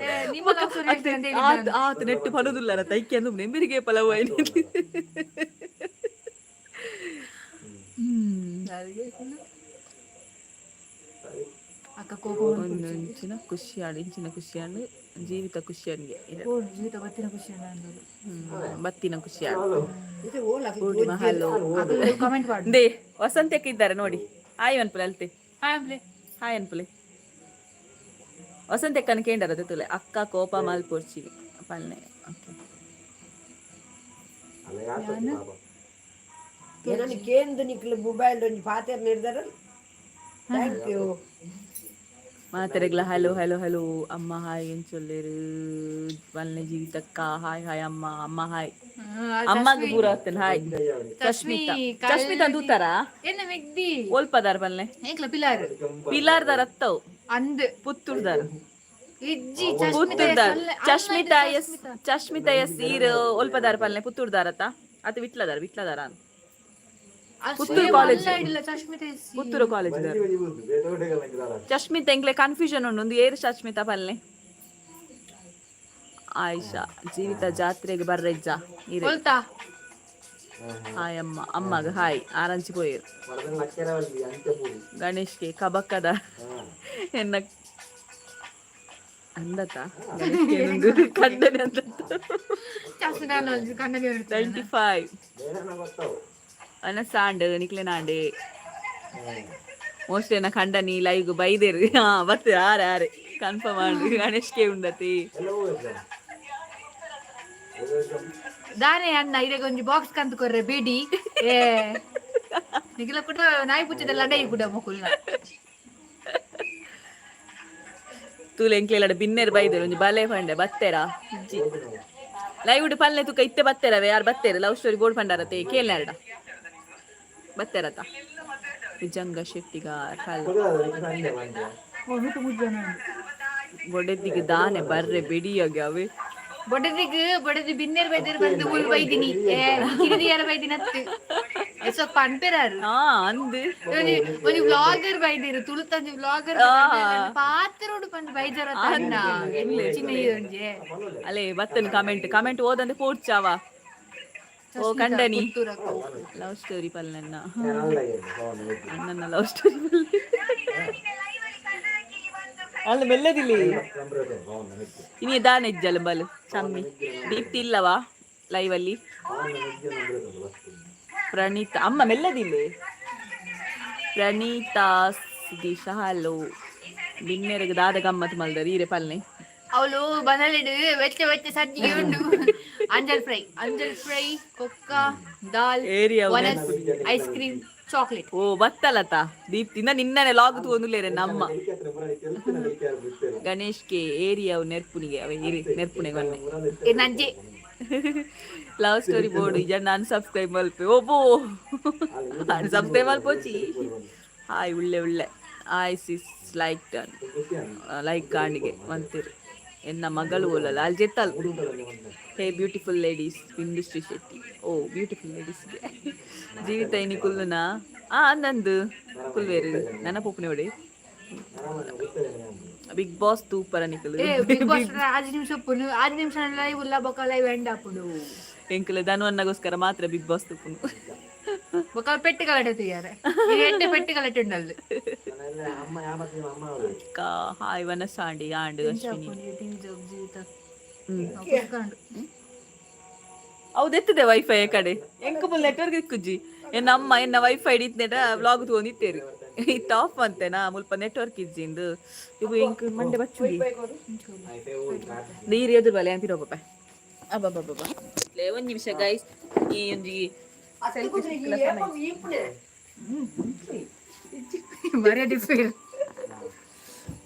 ಏ, ನಿಮ್ಮ ಲವ್ ಸ್ಟೋರಿ ಹೇಳ್ತೀನಿ ಅಂತ ಹೇಳಿದ್ದು. ಆತ ಆತ ನೆಟ್ಟು ಪನೋದಿಲ್ಲ ತೈಕಿ ಅಂದು ನೆಂಬಿರಿಗೆ ಪಲವು ಐನಿ. ನಾನು. ಅಕ್ಕ ಕೋಪ ಬಂತು. ಒಂದು ಇಂಚಿನ ಖುಷಿಯಾಳು ಇಂಚಿನ ಖುಷಿಯಾಳು ಜೀವಿತ ಖುಷಿಯಾಣಿಗೆ. ಓ ಜೀವಿತ ಬತ್ತಿನ ಖುಷಿ ಅಂದರು. ಬತ್ತಿನ ಖುಷಿಯಾಳು. ಪೂರ್ಣಿಮಾ ಹಲೋ. ಕಮೆಂಟ್ ಮಾಡು. They ವಸಂತಕ್ಕೆ ಇದ್ದಾರೆ ನೋಡಿ. ಹಾಯ್ ಅನ್ಪುಲೆ ಅಲ್ತೆ. ಹಾಯ್ ಅಂಪ್ಲೆ. ಹಾಯ್ ಅನ್ಪುಲೆ. ವಸಂತಕ್ಕನ ಕೇಂದ್ರ ತುಲೆ ಅಕ್ಕ ಕೋಪ ಮಲ್ಪೊರ್ಚಿವಿ ಪಲ್ನೆ. ಓಕೆ. ಏನನ್ನು ಕೇಂದ್ರ ನಿಕ್ಲು ಮೊಬೈಲ್ ಒಂಜಿ ಪಾತೆರ್ ನೀಡ್ದಾರ. Thank you. ಮಾತೆರೆಗ್ಲ ಹಲೋ ಹಲೋ ಹಲೋ. ಅಮ್ಮ ಹಾಯ್ ಎಂಚೊಲ್ಲೇರು ಪಲ್ನೆ ಜೀವಿತಕ್ಕ ಹಾಯ್ ಹಾಯ್. ಅಮ್ಮ ಅಮ್ಮ ಹಾಯ್. ಅಮ್ಮಗ್ ಪೂರ ಹೊತ್ತನ್ ಹಾಯ್. ಚಶ್ಮಿತಾ ಚಶ್ಮಿತಾ ತೂತಾರ. ಎನ್ನ ಮೆಗ್ದಿ. ಓಲ್ಪದಾರ ಪಲ್ನೆ? ಏಕ್ಲ ಪಿಲಾರ್. ಪಿಲಾರ್ದಾರ ಅತ್ತವು. ಅಂದ್. ಪುತ್ತೂರ್ದಾರ. ಇಜ್ಜಿ. ಪುತ್ತೂರ್ದಾರ್ ಚಶ್ಮಿತಾ ಎಸ್ ಚಶ್ಮಿತಾ ಎಸ್ ಈರ್ ಒಲ್ಪದಾರ ಪಲ್ನೆ? ಪುತ್ತೂರ್ದಾರತ್ತ ಅತ್ತ ವಿಟ್ಲದಾರ ವಿಟ್ಲದಾರ ಅಂತ. ಪುತ್ತೂರು ಕಾಲೇಜ್. ಚಶ್ಮಿತ ಎಸ್ಸಿ. ಪುತ್ತೂರು ಕಾಲೇಜ್. ಚಶ್ಮಿತ ಎಂಕ್ಲೆ ಕನ್ಫ್ಯೂಷನ್ ಉಂಡು, ಒಂದು ಏರು ಚಶ್ಮಿತ ಪಲ್ಲೆ. ಆಯಿಷಾ, ಜೀವಿತ ಜಾತ್ರೆಗೆ ಬರ್ರೆಜ್ಜ ಇರೆ? ಕೊಲ್ತಾ. ಹಾಯ್ ಅಮ್ಮ, ಅಮ್ಮಗ ಹಾಯ್. ಆರಂಚಿ ಪೋಯರು. ಗಣೇಶ್ಗೆ ಕಬಕ್ಕದ ಎನ್ನ ಅಂದತ ಗಣೇಶ್ಗೆ ಒಂದು ಕಂಡನೆ ಅಂದತ್ತ. ಚಶ್ಮಿತ ಕನ್ನಡ. 95 ಅನಸಾಂಡ್ ನಿಕ್ಲೆನಾಂಡೆ. ಮೋಸ್ಟ್ಲಿ ಎನ್ನ ಕಂಡನಿ ಲೈವ್ ಬೈದೇರು. ಹಾ, ಬತ್ತು ಆರೆ ಆರೆ ಕನ್ಫರ್ಮ್ ಆಂಡ್. ಗಣೇಶ್ಗೆ ಉಂಡತಿ. ದಾನೆ ಅಣ್ಣ, ಇರೆಗ್ ಒಂಜಿ ಬಾಕ್ಸ್ ಕಂತು ಕೊರ್ರೆ ಬಿಡಿ. ಏ ನಿಖಿಲ ಕೂಡ ನಾಯಿ ಪುಚ್ಚದ ಲಡೈ ಕೂಡ ಮೊಕುಲ್ನ. ತೂಲೆ, ಎಂಕ್ಲೆಲ್ಲಡ ಬಿನ್ನೆರ್ ಬೈದೇರು. ಒಂಜಿ ಬಲೆ ಪಂಡೆ ಬತ್ತೆರಾ ಇಜ್ಜಿ ಲೈವ್ ಉಡು ಪಲ್ಲೆ ತುಕ. ಇತ್ತೆ ಬತ್ತೆರವೆ? ಯಾರು ಬತ್ತೇರು? ಲವ್ ಸ್ಟೋರಿ ಬೋರ್ಡ್ ಪಂಡಾರತೆ ಕೇಳ್ನಾರಡ ಬತ್ತೆರತ. ಭುಜಂಗ ಶೆಟ್ಟಿಗಾರ್ ಹಲ್. ಬೊಡೆದಿಗೆ ದಾನೆ ಬರ್ರೆ ಬೆಡಿಯಾಗೆ ಅವೆ. ಬೊಡದಿಗ್ ಬೊಡದಿ ಬಿನ್ನೆರ್ ಬೈದೇರು ಬಂದು ಉಲ್ ಬೈದಿನಿ. ಏ ಕಿರಿದಿಯರ ಬೈದಿನ ಅತ್ತು ಎಸೊ ಪನ್ಪೆರಾರು. ಹಾ, ಅಂದ್. ಒಂಜಿ ಒಂಜಿ ವ್ಲಾಗರ್ ಬೈದಿರು, ತುಳುತಂಜಿ ವ್ಲಾಗರ್ ಪಾತ್ರೋಡು ಪಂದ್ ಬೈಜಾರ ಅಣ್ಣ ಚಿನ್ನ ಒಂಜಿ. ಅಲೆ ಬತ್ತನ್ ಕಮೆಂಟ್ ಕಮೆಂಟ್ ಓದಂದೆ ಪೋಡ್ಚಾವ. ಓ ಕಂಡನಿ. ಲವ್ ಸ್ಟೋರಿ ಪಲ್ಲೆನ್ನ ಅಣ್ಣನ ಲವ್ ಸ್ಟೋರಿ ಪಲ್ಲೆ ಅಲ್ಲ ಮೆಲ್ಲದಿಲ್ಲಿ. ಇನಿ ದಾನೆ ಇಜ್ಜಲ್ಲ ಬಲ್ ಚಮ್ಮಿ. ದೀಪ್ತಿ ಇಲ್ಲವಾ ಲೈವ್ ಅಲ್ಲಿ? ಪ್ರಣೀತಾ ಅಮ್ಮ ಮೆಲ್ಲದಿಲ್ಲಿ. ಪ್ರಣೀತಾ ಸುದೀಶ ಹಲೋ. ಬಿನ್ನೆರೆಗ್ ದಾದ ಗಮ್ಮತ್ ಮಲ್ದರ್ ಈರೆ ಪಲ್ನೆ. ಅವಳು ಬನಲಿಡು ವೆಚ್ಚ ವೆಚ್ಚ ಸಜ್ಜಿಗೆ ಉಂಡು. ಅಂಜಲ್ ಫ್ರೈ, ಅಂಜಲ್ ಫ್ರೈ, ಕೊಕ್ಕ ದಾಲ್. ಏರಿಯಾ. ಒನಸ್, ಐಸ್ ಕ್ರೀಮ್, ಚಾಕ್ಲೇಟ್. ಓ ಬತ್ತಲತ ದೀಪ್ತಿಂದ ನಿನ್ನನೆ ಲಾಗ್ ತೂವೊಂದುಲ್ಲೇರೆ ನಮ್ಮ ಗಣೇಶ್ಗೆ ಏರಿಯಾ ನೆರ್ಪುನಿಗೆ ಅವೆ ಇರಿ ನೆರ್ಪುನಿಗೆ ಒನ್ನೆ. ನಂಜೆ. ಲವ್ ಸ್ಟೋರಿ ಬೋರ್ಡ್ ಈಗ ನಾನು ಸಬ್ಸ್ಕ್ರೈಬ್ ಮಲ್ಪೆ. ಓಬೋ, ಅನ್ಸಬ್ಸ್ಕ್ರೈಬ್ ಮಲ್ಪೋಚಿ. ಹಾಯ್ ಉಳ್ಳೆ ಉಳ್ಳೆ. Hi sis, like done. Like ಕಾಣಿಗೆ ಮಂತಿರು. ಎನ್ನ ಮಗಳು ಓಲಲ್ಲ ಅಲ್ಲಿ ಜೆತ್ತಲ್. Hey beautiful ladies, industry Shetty. ಓ ಬ್ಯೂಟಿಫುಲ್ ಲೇಡೀಸ್ಗೆ. ಜೀವಿತ ಇನಿ ಕುಲ್ಲುನಾ? ಆ ಅಂದಂದು ಕುಲ್ವೇರು ನನ್ನ ಪೊಪ್ಪನೆ ಒಡೆ. ಬಿಗ್ ಬಾಸ್ ತೂಪರ ನಿಕಲು? ಏ ಬಿಗ್ ಬಾಸ್ ಆಜ್ ನಿಮಿಷ ಉಪ್ಪುನು, ಆಜ್ ನಿಮಿಷ ಲೈವ್ ಉಲ್ಲ ಬೊಕ ಲೈವ್ ಎಂಡ್ ಆಪುಂಡು. ಎಂಕುಲೆ ಧನುವನ್ನಗೋಸ್ಕರ ಮಾತ್ರ ಬಿಗ್ ಬಾಸ್ ತೂಪುನು. ಬೊಕ ಪೆಟ್ಟು ಗಲಾಟೆ ತೂಯಾರೆ, ಎಡ್ಡೆ ಪೆಟ್ಟು ಗಲಾಟೆ ಉಂಡಲ್ದು. ಕಾ ಹಾಯ್ ವನಸಾಂಡಿ ಆಂಡ್ ಅಶ್ವಿನಿ. ಜೀವಿತ. ಹ್ಮ್. ಹೌದು, ಎತ್ತದೆ ವೈಫೈ ಕಡೆ ಎಂಕು ಫುಲ್ ನೆಟ್ವರ್ಕ್ ಇಕ್ಕುಜ್ಜಿ. ಎನ್ನ ಅಮ್ಮ ಎನ್ನ ವೈಫೈ ಇತ್ನೆಟ ವ್ಲಾಗ್ ತೂವೊಂದಿತ್ತೇರು. ಇತ್ತ ಆಫ್ ಅಂತೇನಾ, ಮುಲ್ಪ ನೆಟ್ವರ್ಕ್ ಇಜ್ಜಿ ಇಂದು. ಇವು ಎಂಕ್ ಮಂಡೆ ಬಚ್ಚುಡಿ ನೀರು ಎದುರು ಬಲೆ ಅಂತಿರೋ ಪಪ್ಪ. ಅಬ್ಬಬ್ಬಬ್ಬ, ಲೇ ಒಂದ್ ನಿಮಿಷ ಗೈಸ್, ಈ ಒಂಜಿ ಈಪುನೆ. ಮರೆ ಡಿಫಿಲ್.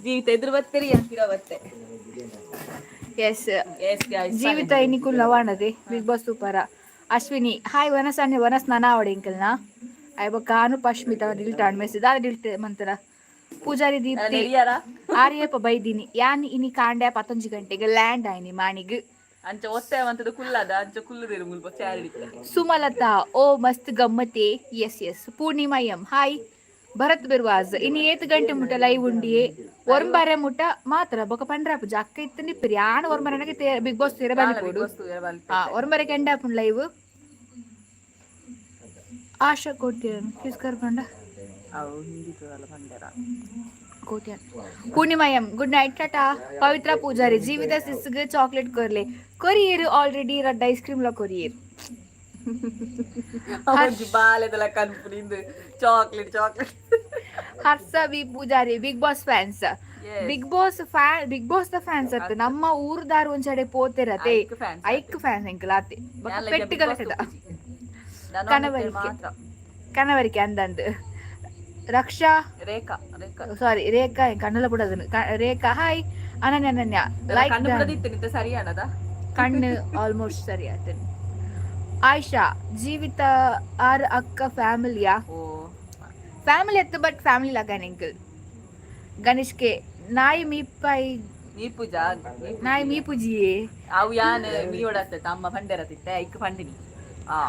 ಜೀವಿತ ಎದುರು ಬತ್ತೆರಿ ಅಂತಿರೋ ಬತ್ತೆ. ಎಸ್. Yes guys. ಜೀವಿತ ಇನಿಕುಲ್ ಲವಾಣದೆ ಬಿಗ್ ಬಾಸ್ ಸೂಪರ. ಅಶ್ವಿನಿ ಹಾಯ್. ವನಸ್ ಅನ್ಯ ವನಸ್ ನಾನಾ ಅವಡೆ ಇಂಕಲ್ನ ಆಯ್. ಕಾನು ಪಶ್ಮಿತ ಡಿಲ್ಟ್ ಆಣ್ ಮೆಸೇಜ್ ದಾದ ಡಿಲ್ಟ್ ಮಂತರ. ಪೂಜಾರಿ ದೀಪ್ತಿ. ನೆರಿಯಾರ. ಆರ್ಯಪ್ಪ ಬೈದಿನಿ ಯಾನ್ ಇನಿ ಕಾಂಡೆ 11 ಗಂಟೆಗೆ ಲ್ಯಾಂಡ್ ಆಯ್ನಿ ಮಾಣಿಗ್. ಅಂಚ ಒತ್ತೆ ಮಂತದ ಕುಲ್ಲದ ಅಂಚ ಕುಲ್ಲುದಿರು ಮುಲ್ಪ ಚಾರಿ. ಸುಮಲತಾ ಓ ಮಸ್ತ್ ಗಮ್ಮತೆ. Yes yes. Poornima M hi. Bharat Birwaj ಇನ್ನು ಏತ್ ಗಂಟೆ ಮುಟ ಲೈವ್ ಉಂಡಿಯೇ? ಒರಂಬಾರೆ ಮುಟ ಮಾತ್ರ. ಬೊಕ ಪಂಡ್ರಾಪು ಅಕ್ಕ ಇತ್ತು ನಿಪ್ಪಿರಿ ಆಣ ಒರಂಬಾರನಗೆ ಬಿಗ್ ಬಾಸ್ ತೇರೆ ಬಲಿ. ಹಾ, ಒರಂಬಾರೆ ಎಂಡ್ ಆಪುಂಡು ಲೈವ್. ಆಶಾ ಕೋಟ್ಯಾನ್ ಕಿಸ್ಕರ್ ಪಂಡ. ಅವು ಹಿಂದಿತ್ತದಲ್ಲ ಪಂಡೆರ. ಕೋಟ್ಯಾನ್. ಪೂರ್ಣಿಮಾ ಎಂ ಗುಡ್ ನೈಟ್, ಟಾಟಾ. ಪವಿತ್ರ ಪೂಜಾರಿ ಜೀವಿತ ಸಿಸ್ಗೆ ಚಾಕ್ಲೇಟ್ ಕೊರ್ಲೆ. ಕೊರಿಯರ್ ಆಲ್ರೆಡಿ ರಡ್ಡ್ ಐಸ್ ಕ್ರೀಮ್ ಲ ಕೊರಿಯರ್. ಒಂಜಿ ಬಾಲೆದಲ ಕನ್ಪುನಿಂದು chocolate chocolate. Harsha B Poojary big boss fans. Big boss fan, big boss the fans ಅತ್ತ. ನಮ್ಮ ಊರ್ದಾರ್ ಒಂಚಡೆ ಪೋತೆರತೆ. ಐಕ್ fans. ಐಕ್ ಫ್ಯಾನ್ಸ್ ಎಂಕಲ್ ಆತೆ. ಪೆಟ್ಟು ಗಲಟದ ಕನವರಿಕೆ. ಕನವರಿಕೆ ಅಂದಂದು ರಕ್ಷಾ. ರೇಖಾ ರೇಖಾ. ಸಾರಿ ರೇಖಾ, ಕಣ್ಣಲ್ಲ ಬಿಡೋದನ್ನು. ರೇಖಾ ಹಾಯ್. ಅನನ್ಯ ಅನನ್ಯ ಲೈಕ್. ಕಣ್ಣು ಬಿಡದಿತ್ತು ನಿಂತ ಸರಿಯಾನದ. ಕಣ್ಣು ಆಲ್ಮೋಸ್ಟ್ ಸರಿ ಆತನು. ಆಯ್ಷಾ ಜೀವಿತ ಆರ್ ಅಕ್ಕ ಫ್ಯಾಮಿಲಿಯಾ? ಓ. ಫ್ಯಾಮಿಲಿ ಅತ್ತು, ಬಟ್ ಫ್ಯಾಮಿಲಿ ಲಗನ್ ಎಂಕಲ್. ಗಣೇಶ್ ಕೆ ನಾಯಿ ಮೀಪಾಯಿ. ನೀ ಪೂಜಾ. ನಾಯಿ ಮೀ ಪೂಜಿಯೇ. ಅವು ಯಾನ್ ಮೀ ಓಡಾಡ್ತೈತೆ ಅಮ್ಮ ಪಂಡೆರ ತಿತ್ತೆ ಐಕ್ ಪಂಡಿನಿ ಆ.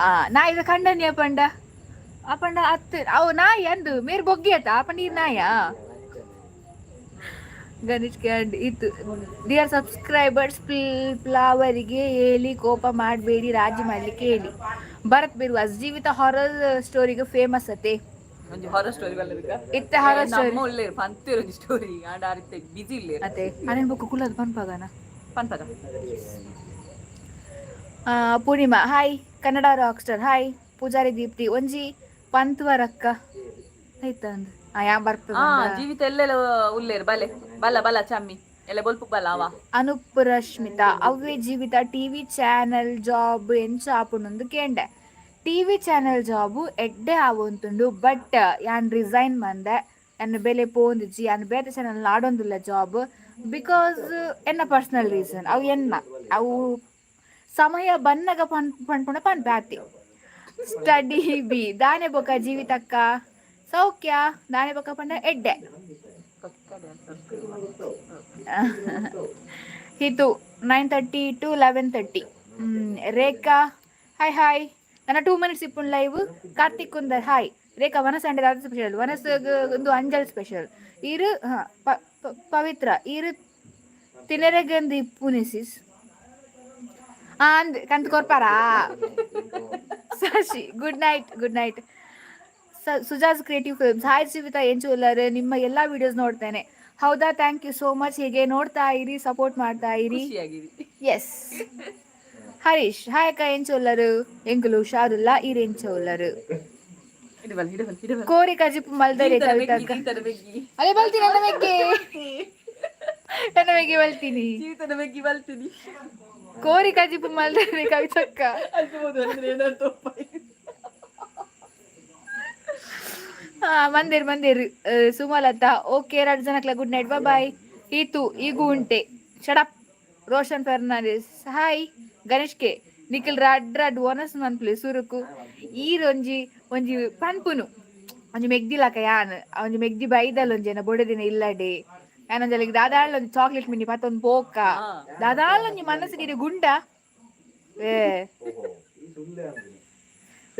ಆ ನಾಯಿದ ಕಂಡನಿಯ ಪಂಡ ಆ ಪಂಡ ಅತ್ತು ಅವು ನಾಯಿ ಅಂದು ಮೇರ್ ಬೊಗ್ಗಿ ಆತ ಆ ಪಂಡ ಈ ನಾಯ. ಗಣೇಶ್ ಕ್ಯಾಂಡ್ ಇತ್ತು. ಡಿಯರ್ ಸಬ್ಸ್ಕ್ರೈಬರ್ಸ್, ಪ್ಲಾವರಿಗೆ ಹೇಳಿ, ಕೋಪ ಮಾಡಬೇಡಿ, ರಾಜಿ ಮಾಡ್ಲಿಕ್ಕೆ ಹೇಳಿ. ಭರತ್ ಬಿರ್ವಾಸ್, ಜೀವಿತ ಹಾರರ್ ಸ್ಟೋರಿಗೆ ಫೇಮಸ್ ಅತೆ. ಒಂಜಿ ಹಾರರ್ ಸ್ಟೋರಿ ಬಲ್ಲದಿಕ್ಕ. ಇತ್ತೆ ಹಾರರ್ ಸ್ಟೋರಿ. ನಮ್ಮ ಉಲ್ಲೇರು ಪಂತೇರು ಒಂಜಿ ಸ್ಟೋರಿ ಆಂಡ ಆರಿತ್ತೆ ಬಿಜಿ ಇಲ್ಲೇರು. ಅತೆ, ಅನೇನ್ ಬೊಕ್ಕ ಕುಲ್ಲದು ಪನ್ಪಗನ. ಪನ್ಪಗ. Poornima hi, Kannada rock star hi, Poojari Deepthi ಒಂಜಿ ಪಂತ್ವರಕ್ಕ ಆಯ್ತಾ ಅಂದ್ ಆ ಯಾ ಬರ್ಪ. ಜೀವಿತ ಎಲ್ಲೆಲ್ಲ ಉಲ್ಲೇರು, ಬಲೆ ಬಲ ಬಲ ಚಮ್ಮಿ ಎಲ್ಲ ಬೊಲ್ಪು ಬಲ ಅವ. ಅನುಪ್ ರಶ್ಮಿತಾ ಅವ್ವೇ ಜೀವಿತ, ಟಿವಿ ಚಾನೆಲ್ ಜಾಬ್ ಎಂಚ ಆಪುಂಡೊಂದು ಕೇಂಡೆ. ಟಿವಿ ಚಾನೆಲ್ ಜಾಬು ಎಡ್ಡೆ ಆವೊಂತುಂಡು, ಬಟ್ ಯಾನ್ ರಿಸೈನ್ ಮಂದೆ. ಎನ್ನ ಬೆಲೆ ಪೋಂದಿಜ್ಜಿ. ಯಾನ್ ಬೇತೆ ಚಾನೆಲ್ ಆಡೊಂದಿಲ್ಲ ಜಾಬ್, because ಎನ್ನ ಪರ್ಸನಲ್ ರೀಸನ್ ಅವು. ಎನ್ನ ಅವು ಸಮಯ ಬನ್ನಗ ಪನ್ ಪನ್ಪುಂಡ ಪನ್ಪೆ ಆತಿ. ಸ್ಟಡಿ ಬಿ ದಾನೆ ಬೊಕ ಜೀವಿತಕ್ಕ ಸೌಖ್ಯ? ದಾನೆ ಬೊಕ ಪಂಡ ಎಡ್ಡೆ. ಹಿತು, 9:30 to 11:30. Rekha hi hi. ನನ್ನ 2 ಮಿನಿಟ್ಸ್ ಇಪ್ಪುನ್ ಲೈವ್. ಕಾರ್ತಿಕ್ ಕುಂದರ್ ಹಾಯ್. ರೇಖಾ, ವನಸ್ ಅಂಡೆ ದಾದ ಸ್ಪೆಷಲ್? ವನಸ್ ಒಂದು ಅಂಜಲ್ ಸ್ಪೆಷಲ್. ಇರು ಪವಿತ್ರ ಇರು ತಿನರೆಗಂದು ಇಪ್ಪುನಿಸಿಸ್ ಅಂದ್ ಕಂತ್ ಕೊರ್ಪಾರಾ? Shashi good night, good night. Sujas Creative Films hi. Jeevitha ಎಂಚುಲ್ಲರ್, ನಿಮ್ಮ ಎಲ್ಲಾ ವಿಡಿಯೋಸ್ ನೋಡ್ತೇನೆ. ಹೌದಾ? Thank you so much. ಹೀಗೆ ನೋಡ್ತಾ ಇರಿ, ಸಪೋರ್ಟ್ ಮಾಡ್ತಾ ಇರಿ. ಖುಷಿಯಾಗಿದೆ. ಎಸ್. ಹರೀಶ್ ಹಾಯ್ ಅಕ್ಕ, ಎಂಚುಲ್ಲರು? ಎಂಕುಲು ಹುಷಾರುಲ್ಲ, ಇರ್ ಎಂಚುಲ್ಲರು? ಇಡಬಲ್ ಇಡಬಲ್ ಇಡಬಲ್. ಕೋರಿ ಕಜಿಪು ಮಲ್ದರೆ ಕವಿತಕ್ಕ. ಜೀವಿತದ ಬೆಗ್ಗಿ. ಅದೇ ಬಲ್ತೀನಿ, ನನ್ನ ಮೆಗ್ಗೆ, ನನ್ನ ಮೆಗ್ಗೆ ಬಲ್ತೀನಿ. ಜೀವಿತದ ಬೆಗ್ಗಿ ಬಲ್ತೀನಿ. ಕೋರಿ ಕಜಿಪು ಮಲ್ದರೆ ಕವಿತಕ್ಕ. ಅಲ್ಬೋದು ಅಂದ್ರೆ ಏನಾದ್ರು. ಹಾ, ಮಂದಿರ್ ಮಂದಿರ್. ಸುಮಲತಾ ಓಕೆ. ಎರಡು ಜನಕ್ಲ ಗುಡ್ ನೈಟ್, ಬಾಯ್. ಹೀತು ಈಗೂ ಉಂಟೆ shut up. Roshan Fernandes hi. Ganesh K Nikhil ರಡ್ ರಡ್ ಒನಸ್ ಮನ್ಪ್ಲೆ ಸುರುಕು. ಈರೊಂಜಿ ಒಂಜಿ ಪನ್ಪುನು ಒಂಜಿ ಮೆಗ್ದಿಲಕ ಯಾನ್ ಒಂಜಿ ಮೆಗ್ದಿ ಬೈದಲ್ ಒಂಜಿ ಏನ ಬೊಡೆದಿನ ಇಲ್ಲಡೆ ಯಾನೊಂಜಲಿಗೆ ದಾದಾಳ್ ಒಂಜಿ ಚಾಕ್ಲೇಟ್ ಮಿನಿ ಪತ್ತೊಂದು ಪೋಕ ದಾದಾಳ್ ಒಂಜಿ ಮನಸ್ಸಿಗೆ ಗುಂಡ ಏ.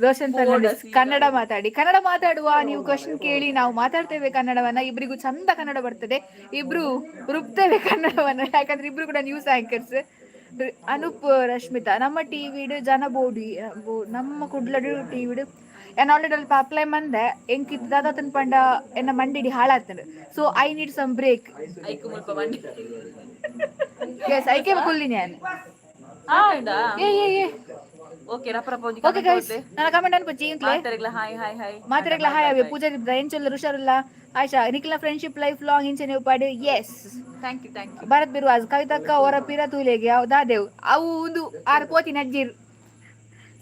ರೋಷನ್ ಫರ್ನಾಂಡಿಸ್, ಕನ್ನಡ ಮಾತಾಡಿ. ಕನ್ನಡ ಮಾತಾಡುವ, ನೀವು ಕ್ವಶನ್ ಕೇಳಿ, ನಾವು ಮಾತಾಡ್ತೇವೆ ಕನ್ನಡವನ್ನ. ಇಬ್ಬರಿಗೂ ಚಂದ ಕನ್ನಡ ಬರ್ತದೆ. ಇಬ್ರು ರುಬ್ತೇವೆ ಕನ್ನಡವನ್ನ, ಯಾಕಂದ್ರೆ ಇಬ್ರು ಕೂಡ ನ್ಯೂಸ್ ಆಂಕರ್ಸ್. ಅನೂಪ್ ರಶ್ಮಿತಾ, ನಮ್ಮ ಟಿವಿಡ್ ಜನ ಬೋಡಿ ನಮ್ಮ ಕುಡ್ಲಡು ಟಿವಿಡ್ ಏನ್ ಆಲ್ರೆಡಿ ಅಲ್ಪ ಅಪ್ಲೈ ಮಂದೆ. ಎಂಕ್ ದಾದಾತನ್ ಪಂಡ ಎನ್ನ ಮಂಡಿಡಿ ಹಾಳಾಗ್ತದೆ, so I need some break. ಐಕು ಮುಲ್ಪ ಮಂಡಿ. ಎಸ್, ಐಕೆ ಕುಲ್ಲಿನಿ ನಾನು. ಏ ಏ ಏ. ಓಕೆ, ರಪ್ಪ ರಪ್ಪ ಒಂಜಿ. ಓಕೆ ಗೈಸ್, ನನ್ನ ಕಮೆಂಟ್ ಅನ್ಪಚ್ಚಿ ಇಂಕ್ಲೆ. ಮಾತರೆಗ್ಲ ಹಾಯ್ ಹಾಯ್ ಹಾಯ್. ಮಾತ್ರೆಗ್ಲ ಹಾಯ್. ಅವೇ ಪೂಜಾ ಎಂಚೊಲ್ಲ, ಹುಷಾರಿಲ್ಲ? ಆಶಾ, ನಿಖಿಲ್ನ ಫ್ರೆಂಡ್ಶಿಪ್ ಲೈಫ್ ಲಾಂಗ್ ಇಂಚನೆ ಉಪಾಡು. S. Thank you, thank you. Bharat Biruvaj, ಕವಿತಕ್ಕ ಅವರ ಪಿರ ತೂಲೆಗೆ ಅವು ದಾದೇವ್ ಅವು ಒಂದು ಆರು ಪೋತಿ ನಜ್ಜಿರ್.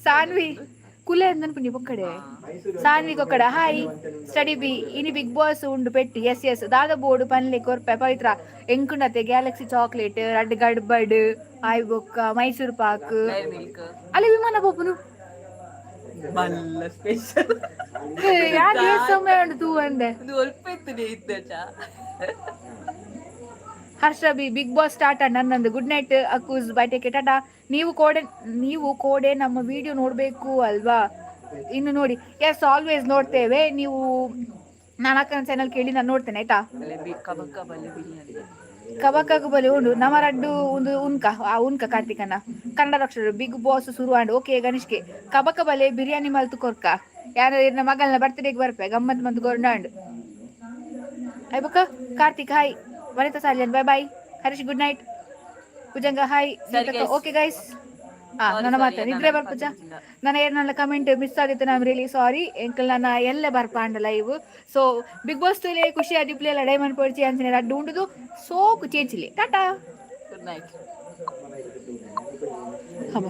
ಸಾನ್ವಿ ಕುಲೆ ಅಂದನ್ಪುನಿ ಬೊಕ್ಕಡೆ. ಸಾನ್ವಿ ಕೊಕ್ಕಡ ಹಾಯ್. ಸ್ಟಡಿ ಬಿ ಇನಿ ಬಿಗ್ ಬಾಸ್ ಉಂಡು ಪೆಟ್ಟಿ. Yes yes. ದಾದ ಬೋರ್ಡು ಪನ್ಲೆ ಕೊರ್ಪೆ. ಪವಿತ್ರ ಎಂಕುಂಡತೆ ಗ್ಯಾಲಕ್ಸಿ ಚಾಕ್ಲೇಟ್ ರಡ್ಡ್ ಗಡ್ಬಡ್ ಆಯ್ ಬೊಕ್ಕ ಮೈಸೂರು ಪಾಕ್. Dairy milk. ಅಲ್ಲಿ ವಿಮಾನ ಪೋಪುನು. ಮಲ್ಲ ಸ್ಪೆಷಲ್. ಯಾರು ಏತ್ ಸಮಯ ಉಂಡು ತೂ ಅಂದೆ. ಒಂದು ಒಲ್ಪ ಇತ್ತು ಇದ್ದಚ. Harsha B Bigg Boss start ನನ್ನಂದು. ಗುಡ್ ನೈಟ್ ಅಕ್ಕೂಸ್, ಬೈ, ಟೇಕ್, ಟಾಟಾ. ನೀವು ಕೋಡೆ ನಮ್ಮ ವಿಡಿಯೋ ನೋಡಬೇಕು ಅಲ್ವಾ? ಇನ್ನು ನೋಡಿ. ಎಸ್, ಆಲ್ವೇಸ್ ನೋಡ್ತೇವೆ. ನೀವು ನಾನು ಅಕ್ಕನ ಚಾನಲ್ ಕೇಳಿ, ನಾನು ನೋಡ್ತೇನೆ, ಆಯ್ತಾ? ಕಬಕ್ಕ ಬಲ್ಲೆ ಬಿರಿಯಾನಿ. ಕಬಕ್ಕಾಗು ಬಲಿ ಉಂಡು ನಮ್ಮ ರಡ್ಡು ಒಂದು ಉನ್ಕ ಆ ಉನ್ಕ. ಕಾರ್ತಿಕನ ಕನ್ನಡ ರಕ್ಷರು ಬಿಗ್ ಬಾಸ್ ಶುರು ಆಂಡ್. ಓಕೆ ಗಣೇಶ್ಗೆ ಕಬಕ ಬಲೆ ಬಿರಿಯಾನಿ ಮಲ್ತು ಕೊರ್ಕ. ಯಾರು ಇರ್ನ ಮಗಲ್ನ ಬರ್ತ್ಡೇಗೆ ಬರ್ಪೆ, ಗಮ್ಮತ್ ಮಂತ್ ಕೊರ್ನಾಂಡ್ ಅಯ್ಬಕ್ಕ. Karthik hi. Vanitha Salian bye bye. Harish good night. Bhujanga hi. ಸರಿ guys. Okay guys. ಹಾ. Sorry, ನನ್ನ sorry, ಮಾತ ನಿದ್ರೆ ನಾನು ಬರ್ಪುಜ. ನನ್ನ ಏನೆಲ್ಲ ಕಮೆಂಟ್ ಮಿಸ್ ಆಗಿತ್ತು, ನಾನು ರಿಯಲಿ ಸಾರಿ. ಎಂಕಲ್ ನನ್ನ ಎಲ್ಲೆ ಬರ್ಪಾಂಡ ಲೈವ್. ಸೊ ಬಿಗ್ ಬಾಸ್ ತುಲೆ ಖುಷಿ ಆದಿಪ್ಲೆ ಲಡೈ ಮನ್ಪೊಡ್ಚಿ ಅಂಚನೆ ರಡ್ಡು ಉಂಡುದು ಸೋಕು ಚೇಚಿಲಿ. ಟಾಟಾ. Good night. ಹಬ್ಬ.